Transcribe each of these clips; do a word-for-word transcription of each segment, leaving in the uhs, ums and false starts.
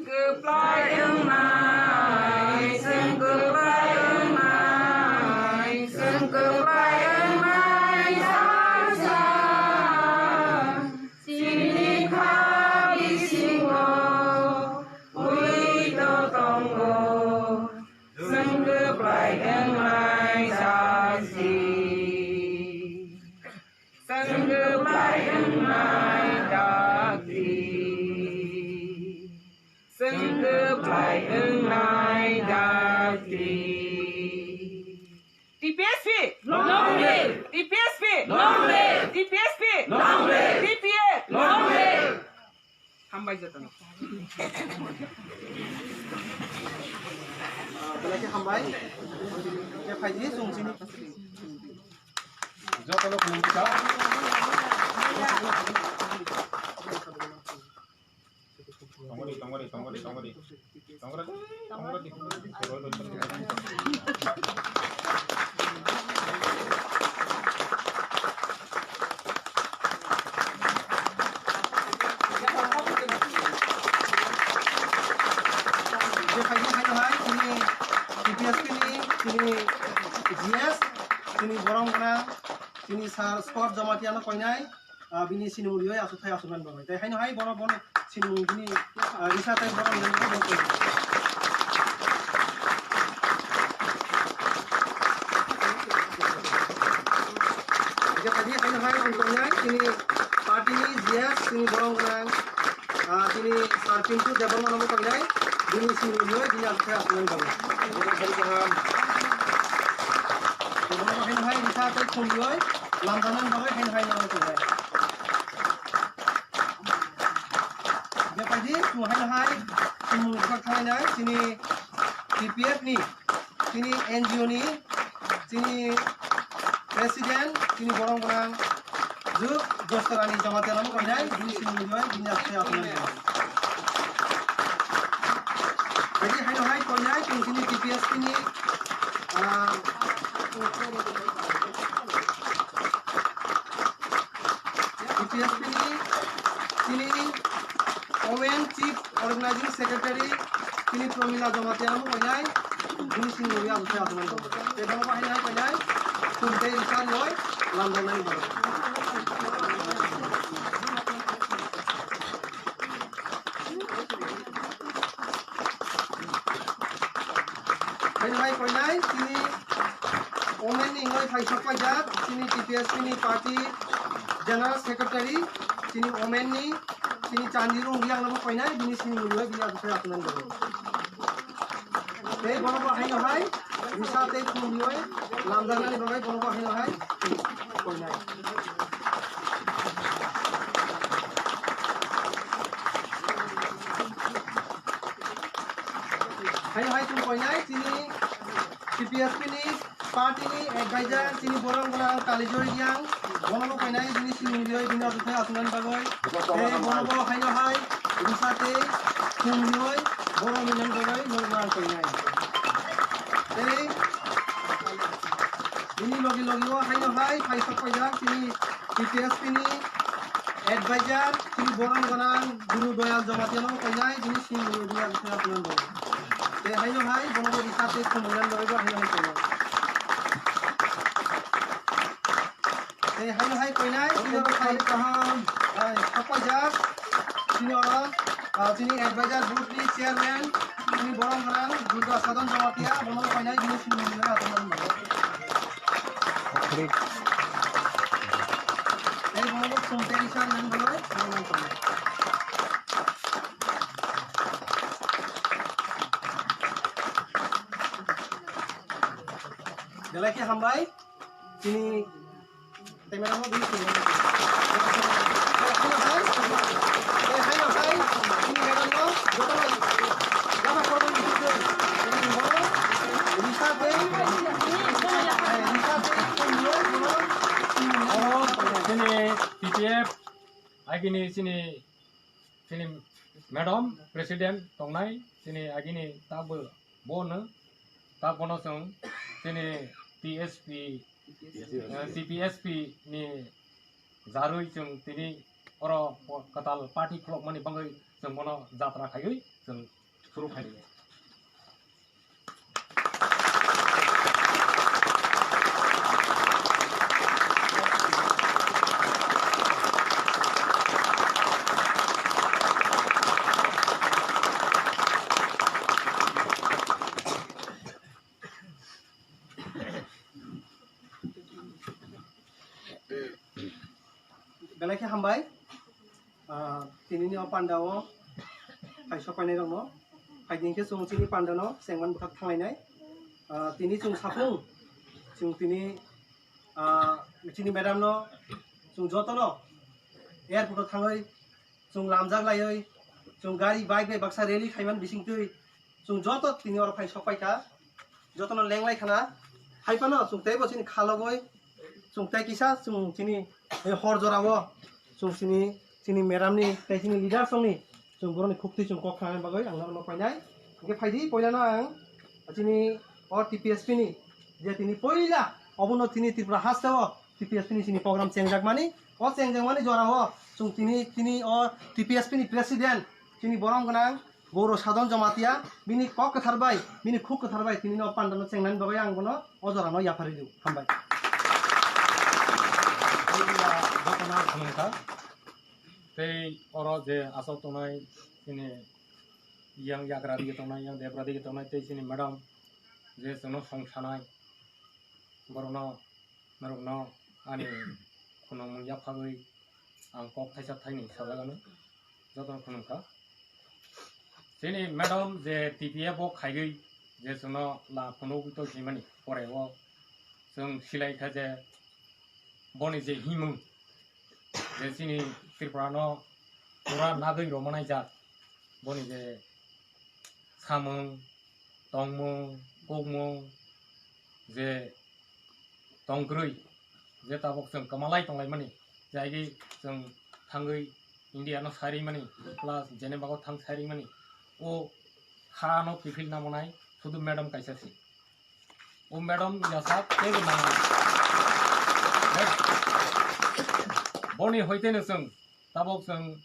Kwplai wngnai, chwng kwplai wngnai, chwng kwplai wngnai, sa, sa. Chini kha bisingo ui to tongo, chwng kwplai wngnai, sa, si. Chwng kwplai wngnai dakti. Chwng kwplai wngnai dakti. T P S P! Long live! T P S P! Long live! T P S P! Long live! T P F! Long live! Hambai jotono. Ah, belai khe hambai. Khe phaidi chwng chini. Jotono khulumkha. Tongori, tongori, tongori, tongori. Tongori, tongori. Je phaidi haino hai, chini T P S P ni, chini G S, chini borong gwnang, chini sir Scott Jamatia no koinai, ah, bini sinimung rioi aswk thai aswk nani bagwi. Tai haino hai bono, bono sinimung bini, ah, risa tai bono nani bagwi. Hingke phaidi haino hai ang tongnai, chini party ni G S, chini borong gwnang, ah, chini sir Pintu Debbarma no bo tongnai, bini sinimung rioi bini aswk thai aswk nani bagwi. Bono haino hai risa tai khum rioi lamjana bagwi haino hai nang tongnai. Bepadi chwng haino hai chwng kok thangnai chini T P F ni, chini N G O ni, chini president, chini borong gwnang Juk Jostorani Jamatia no koinai, bini sinimung rioi bini aswk thai aswk nani bagwi. Bepadi haino hai koinai chwng chini T P S P ni, ah, T P S P ni chini Women Chief Organizing Secretary chini Promila Jamatia no koinai, bini sinimung rioi aswk thai aswk nani bagwi. Tei bono bo haino hai koinai, chwng tei risa rioi lamjaknani bagwi. Haino hai koinai chini Women ni wngwi phaisok paijak chini T P S P ni party General Secretary chini Women ni chini Chandirung Riang no koinai bini sinimung rioi bini aswk thai aswk nani bagwi. Tei bono bo haino hai risa tei khum rioi lamjaknani bagwi bono bo haino hai koinai. Haino hai chwng koinai chini T P S P ni party ni advisor chini borong gwnang Kalijoy Riang, bono bo koinai bini sinimung rioi bini aswk thai aswk nani bagwi. Tei bono bo haino hai risa tei khum rioi borong ni nani bagwi norok no ang koinai. Tei bini logi logi o haino hai phaisok paijak chini T P S P ni advisor, chini borong gwnang Guru Doyal Jamatia no koinai, bini sinimung rioi bini aswk thai aswk nani bagwi. Tei haino hai bono bo risa tei khum rioi nani bagwi bo haino hai koinai. Tei haino hai koinai, chini oro phai kaham, hai, kok paijak, chini oro, ah, chini advisor board ni chairman, chini borong gwnang Durga Sadhan Jamatia, bono koinai, bini sinimung rioi aswk nani bagwi. Tei bono bo chwng tei risa nani bagwi, bono nang tongo. Belai khe hambai, chini camera no bini sini. Tei haino hai, tei haino hai, chini madam no joto no gana korban bisingo, chini bono risa tei, eh, risa tei, chini bono, chini Oro chini T P F agini chini, chini madam president tongnai chini agini tabuk bono, ta bono chwng chini T S P, eh, T P S P ni jarwi chwng tini oro kwtal party khulokmani bagwi Chwng bono jatra khaiwi chwng suru khailiya. Belai khe hambai. Ah, tinini o pandao phai sokpainai rokno. Phaidi hinkhe chwng chini pandano chengmani bwkhak thanglainai. Ah, tini chwng saphung, chwng tini, ah, chini madam no, chwng jotono airport o thangwi, chwng lamjak laiwi, chwng gari, bike bai baksa rally khaiman bisingtwi, chwng joto tini oro phai sokpaikha. Jotono lenglai khana. Hai phano chwng teibo chini khalogwi, chwng tei kisa chwng chini, eh, hor jorao chwng chini, chini madam ni tei chini leader songni chwng boroni khukti chwng kok khanani bagwi ang norokno painai. Hinkhe phaidi poilano ang chini o T P S P ni je tini poila obono tini Tripura hasteo T P S P ni chini program chengjakmani, o chengjakmani jorao chwng tini, tini o T P S P ni president chini borom gwnang Gauro Sadhan Jamatia, bini kok kwthar bai, bini khuk kwthar bai, tini no pandano chengnani bagwi ang bono o jorano yapharwi rw-, hambai. Jotono khulumkha. Tei oro je aswk tongnai, chini yang yagra dige tongnai, yang debra dige tongnai, tei chini madam je chwngno song sanai, borokno, norokno ani khunumung yaphagwi ang kok thaisa thaini sajagano jotono khunumkha. Chini madam je T P F o khaigwi je chwngno la phunugwi tongsimani pore o chwng silaikha je boni je himung je chini Tripura no pura nagwi romanaijak boni je samung, tongmung, kukmung, je tongkwrwi, je tabuk chwng kwmalai tonglaimani, jaigi chwng thangwi India no sairimani, plus Geneva o thang sairimani, o ha no kiphil namonai sudu madam kaisa si. O madam yasa teibo nang. Boni hoiteno chwng tabuk chwng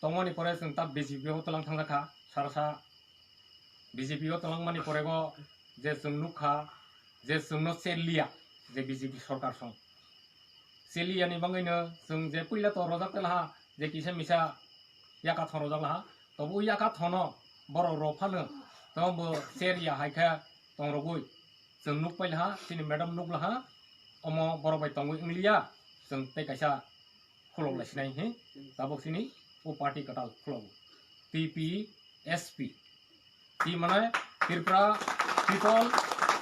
tongmani pore chwng ta B J P o twlang thangjakha, sarsa B J P o twlangmani porego je chwng nukha je chwngno cherliya je B J P sorkar song. Cherliyani bagwino chwng je puila to rojak telaha je kisa misa yaka thon rojak laha, tobo yaka thono borok rok phano tongbo cherya hai khe tongrogwi chwng nukpai laha, chini madam nuk laha, omo borok bai tongwi wngliya, chwng tei kaisa khulok lai sinai hi, tabuk sini o party kwtal khulogo, T P S P, T mane Tripura People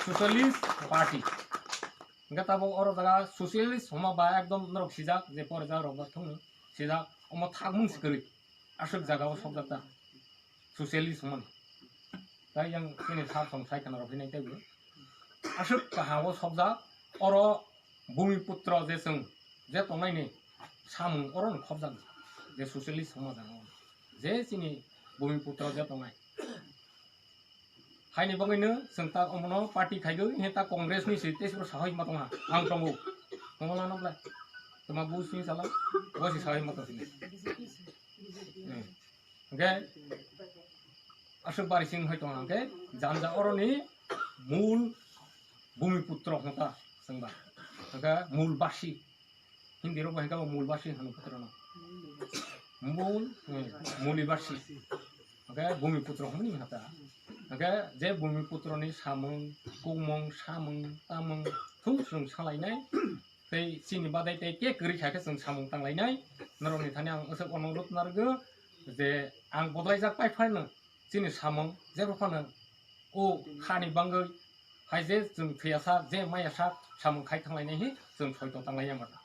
Socialist Party. Hingke tabuk oro jaga socialist homa ba ekdom norok sijak, je pore jaga rok ba thung sijak, omo thakmung si kwrwi aswk jaga o sokjak ta socialist homa ni. Tai yang chini sar song sai khana rok hinai tei bo. Aswk kaham o sokjak, oro Bumiputro je chwng je tongnaini samung oro no khopjak je socialist somaj ang je chini Bumiputro je tongnai. Haini bagwino chwng ta omono party khaigwi, he ta Congress ni se tei sabo sawi ma tongha, ang tongo. Tongla no ble. Toma bu sini sala, bo si sawi ma tong sini. Hmm. Hingke aswk bari sing hai tong hingke janja oroni mul bumiputro hota sengba. Hingke mul basi. Hindi rok hingke mul basi hanu putrono. Mul, hmm, muli basi. Hingke bumiputro hwnwi hata. Hingke je bumiputroni samung, kukmung, samung, tamung, thung sung salainai. Tei chini badai tei ke kwrwi kha khe chwng samung tanglainai. Norokni thani ang aswk onurot narwgo je ang bodolaijak pai phano chini samung jebo phano o hani bangwi hai je chwng thwiyasa je mayasa samung khai thanglainai hi chwng soito tanglaiya mata.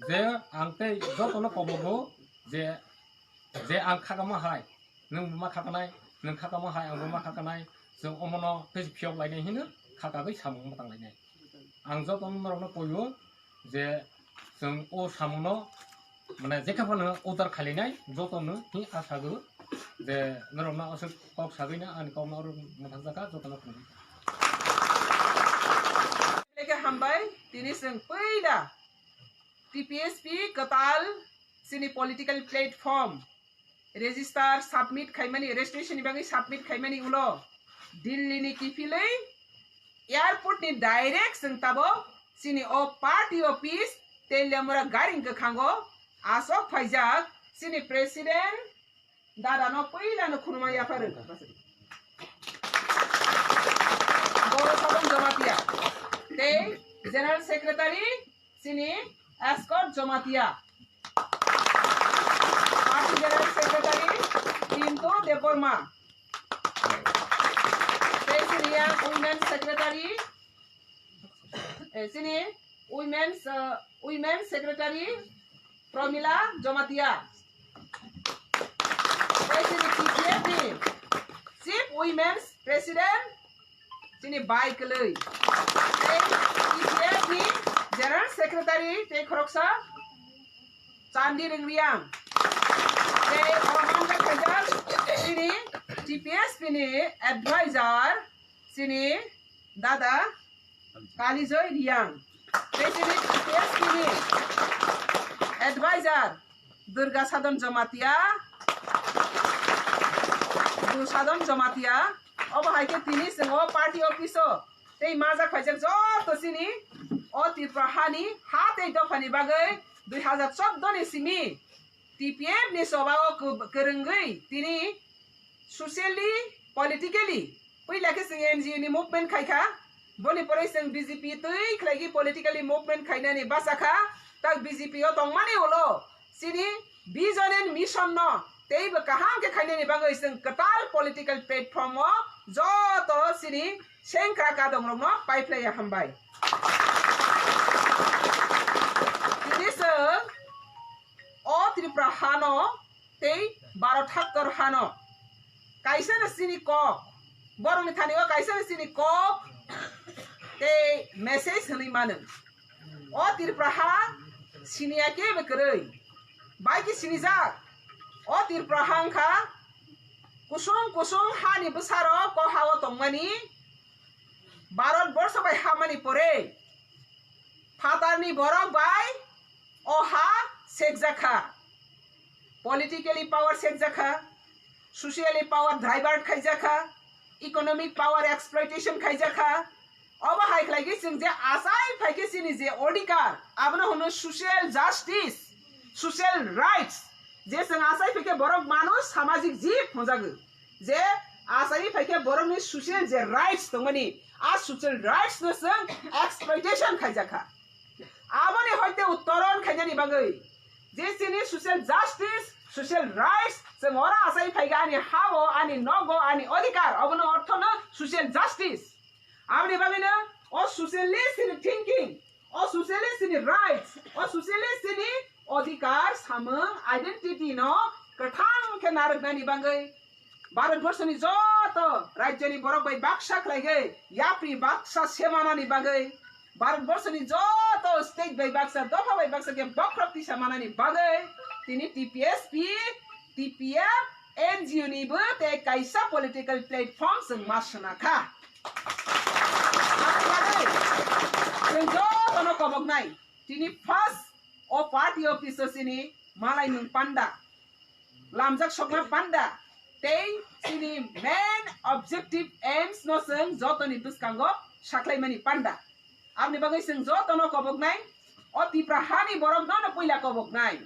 Je ang tei jotono kobogo je, je ang khakama hai, nwng ma khakanai, nwng khakama hai, ang ma khakanai, chwng omono tei phiyok lainai hino khakagwi samung ma tanglainai. Ang joto norokno koiyo je chwng o samungno mane jekha phano udar khailainai jotono hi asago je norokno aswk kok sagwino ani kokno oro mwthangjakha jotono khulumkha. Belai khe hambai, tini chwng puila T P S P kwtal Chini political platform register submit khaimani, registration ni bagwi submit khaimani ulo Delhi ni kiphilwi airport ni direct chwng tabok chini o party office Teliamura garing kwkhango aswk phaijak chini president dada no puila no khunuma yapharo. Boro Sadon Jamatia tei general secretary chini Ascot Jamatia. Party General Secretary Pintu Debbarma. Tei chini yang Women Secretary, eh, chini Women, eh, Women Secretary Pramila Jamatia. Tei chini T P F ni Chief Women's President chini bai kwlwi. Tei T P F ni General Secretary tei khoroksa Chandi Ringriang. Tei o manjak khaijak chini T P S P ni advisor chini dada Kalijoy Riang. Tei chini T P S P ni advisor Durga Sadon Jamatia, Bu Sadon Jamatia, obo hai khe tini chwng o party office o tei majak phaijak joto chini o Tripura hani ha tei dophani bagwi dui hazar chordo ni simi T P F ni choba o kwb-, kwrwngwi tini socially, politically, puila khe chwng N G O ni movement khai kha, boni pore chwng B J P twi khlaigwi politically movement khainani bacha kha, tak B J P o tongmani ulo chini vision and mission no teibo kaham khe khainani bagwi chwng kwtal political platform o joto chini sengkra kadongrokno paiphlaiya hambai. Tini chwng o Tripura hano tei Bharat haktor hano kaisa no chini kok, borokni thani o kaisa no chini kok tei message hwnwi mano. O Tripura ha siniya kebo kwrwi, bai khe sinijak. O Tripura ha wngkha kusung kusung hani bwsarok o ha o tongmani, Bharat borsho bai hamani pore phatarni borok bai o ha sekjak kha, politically power sekjak kha, socially power divert khaijak kha, economic power exploitation khaijak kha. Obo hai khlaigwi chwng je achai phaikhe chini je odhikar, abono hwno social justice, social rights. Je chwng achai phaikhe borok manush, samajik jib hwnjago. Je achai phaikhe borokni social je rights tongmani, a social rights no chwng exploitation khaijak kha. Aboni hoite uttoron khainani bagwi je chini social justice, social rights, chwng oro achai phaikhe ani ha-o, ani nogo, ani odhikar, obono orthono social justice. Aboni bagwino o socialist ni thinking, o socialist ni rights, o socialist ni odhikar, samung, identity no kwthang khe narwknani bagwi Bharat borshoni joto rajyoni borok bai baksa khlaigwi yapri baksa semanani bagwi, Bharat borshoni joto state bai baksa, dopha bai baksa khe bokhorok tisa manani bagwi tini T P S P, T P F, N G O ni bo tei kaisa political platform chwng ma swna kha. Aboni bagwi chwng jotono koboknai tini first o party office o chini malaimung panda, lamjak sokma panda tei chini main objective aims no chwng jotoni bwskango saklaimani panda. Aboni bagwi chwng jotono koboknai, o Tipra hani borok no no puila koboknai.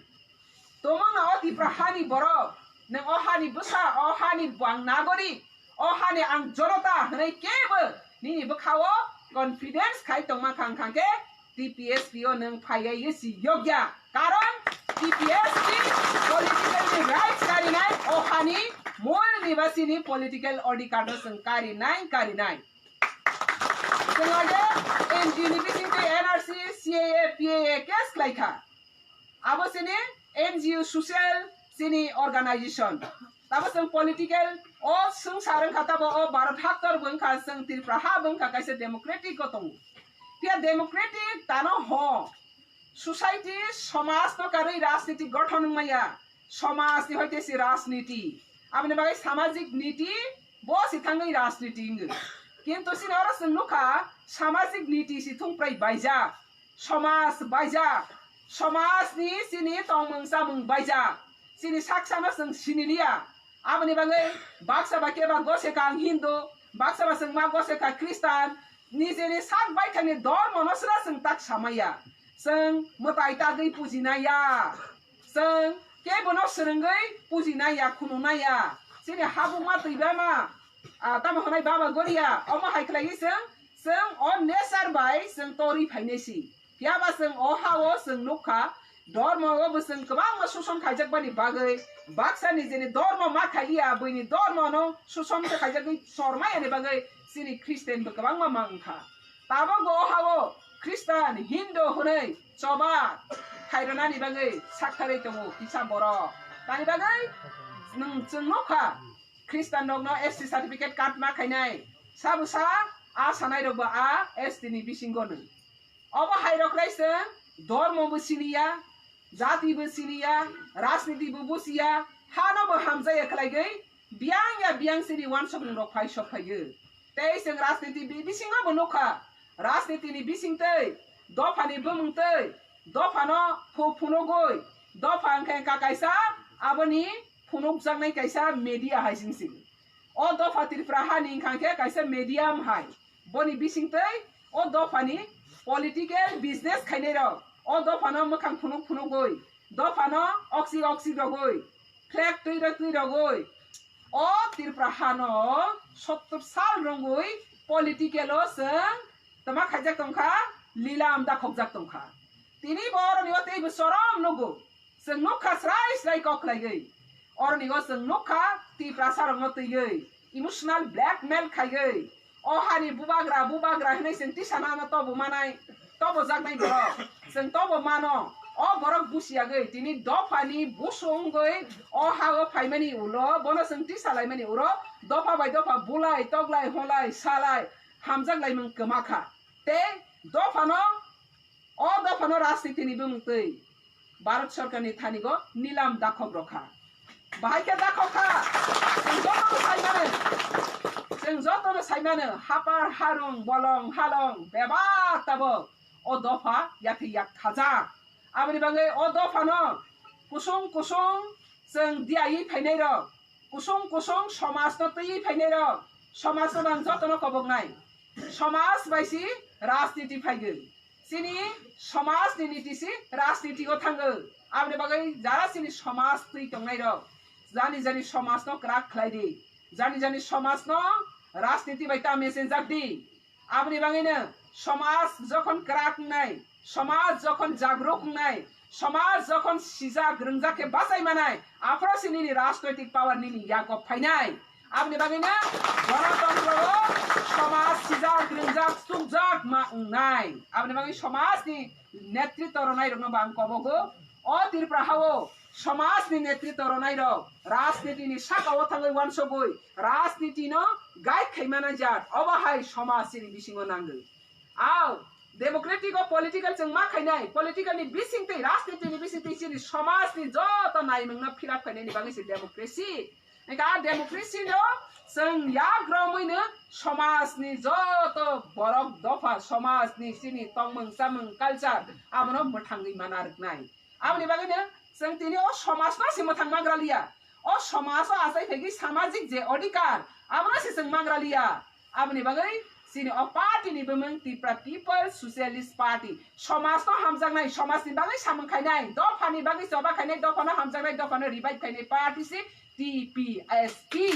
Tomongno o Tipra hani borok, nwng o hani bwsa, o hani bo ang nagorik, o hani ang jonota hwnwi kebo nini bwkhao confidence khai tongma kha, wngkha khe T P S P o nwng phaiya isi yokya. Karon T P S P political ni rights karinai, o hani mol ni ba chini political odhikar no chwng karinai, karinai. Chwng age N G O ni bisingtwi N R C, C A A, P A A case khlai kha. Abo chini N G O social chini organization. Tabo chwng political o swngchar wngkha, tabo o Bharat haktor bo wngkha, chwng Tripura ha bo wngkha kaisa democratic o tongo. Phiya democratic tano ho society, somaj no karwi rajniti gothon wngmaya. Somaj ni hoite si rajniti. Aboni bagwi samajik niti bo si thangwi rajniti wngwi. Kintu chini oro chwng nukha samajik niti si thungprai baijak. Somaj baijak, Somajni chini tongmung chamung baijak, chini saksano chwng siniliya. Aboni bagwi baksa ba keba goseka ang Hindu, baksa ba chwng ma goseka Khristan, nijeni sak baithangni dormono sra chwng tak samaya. Chwng mwtai tagwi pujinaya, chwng kebono swrwngwi pujinaya, khununaya. Chini habuma twibama, ah, tamo hwnai Baba Goria, omo hai khlaiwi chwng, chwng o nature bai chwng torwi phainai si. Phiya ba chwng o ha-o chwng nukha, dormo o bo chwng kwbangma suson khaijak bani bagwi, baksa nijeni dormo ma khailiya, buini dormo no suson khe khaijagwi chormaya ni bagwi chini Christian bo kwbangma mang kha. Tabok bo o ha-o Christian, Hindu hwnwi choba khairana ni bagwi saktharwi tongo kisa borok. Tani bagwi nwng chwng nukha, Christian rokno S T certificate card ma khainai, sabo sa a sanai rokbo a S T ni bisingo nw. Obo hai rok lai chwng dormo bo siniya, jati bo siniya, rajniti bo busiya, hano bo hamjaya khlaigwi biyang ya biyang sini wansokmung rok phai sok phaiyo. Tei chwng rajniti bi-, bisingo bo nukha, rajniti ni bising tei dopha ni bumung tei dophano phu phunugwi, dopha hwnkhe wngkha kaisa aboni phunukjaknai kaisa media hai sing sing. O dopha Tripura hani wngkha khe kaisa medium hai. Boni bising tei o dophani political business khainai rok, o dophano mwkhang phunuk phunugwi, dophano oksi oksi rogwi, flag twi rok twi rogwi, o Tripura hano sottor sal rongwi political o chwng tama khaijak tongkha, lilam dakhokjak tongkha. Tini bo oroni o teibo chorom nugo. Chwng nukha srai srai kok khlaigwi. Oroni o chwng nukha Tiprasa rokno twiwi emotional blackmail khaigwi. O hani bubagra, bubagra hwnwi chwng tisa nano tobo manai, tobo jaknai borok. Chwng tobo mano. O borok busiagwi tini dophani busu wngwi o ha-o phaimani ulo, bono chwng tisa laimani uro, dopha bai dopha bulai, toglai, holai, salai, hamjak laimung kwma kha. Tei dophano, o dophano rajniti ni bumung twi Bharat Sarkar ni thani go nilam dakhok rokha. Bahai khe dakhok kha. Chwng joto no sai mano. Chwng joto no sai mano. Hapar, harung, bolong, halong, bebak tabok o dopha yathai yak khajak. Aboni bagwi o dophano kusung kusung chwng diyawi phainai rok, kusung kusung somajno twiwi phainai rok, somajno nang jotono koboknai. Somaj bai si rajniti phaigwi. Chini somajni niti si rajniti o thango. Aboni bagwi jara chini somaj twi tongnai rok, jani jani somajno kwrak khlai di, jani jani somajno rajniti bai ta mechenjak di. Aboni bagwino somaj jokhon kwrak wngnai, somaj jokhon jagrok wngnai, somaj jokhon sijak rwngjak khe bachai manai, aphuru se nini rajnoitik power nini yago phainai. Aboni bagwino gonotontro o somaj sijak rwngjak chukjak ma wngnai. Aboni bagwi somajni netritw rwnairokno bo ang kobogo. O Tripura hao somajni netritw rwnairok, rajnitini sakao thangwi uansugwi rajnitino guide khaimana jat, obo hai somaj chini bisingo nangwi. Ao, democratic o political chwng ma khainai, political ni bisingtwi, rajniti ni bisingtwi chini somaj ni joto naimung no fill up khainani bagwi se democracy. Eka democracy no chwng yak romwi no somaj ni joto borok dopha, somaj ni chini tongmung chamung culture abono mwthangwi mana rwknai. Aboni bagwi no chwng tini o somaj no se mwthang magra liya. O somaj o achai phaigwi samajik je odhikar, abono se chwng magra liya. Aboni bagwi chini o party ni bumung Tipra People Socialist Party. Somaj no hamjaknai, somaj ni bagwi samung khainai, dopha ni bagwi choba khainai, dopha no hamjaknai, dopha no revive khainai party se T P S P.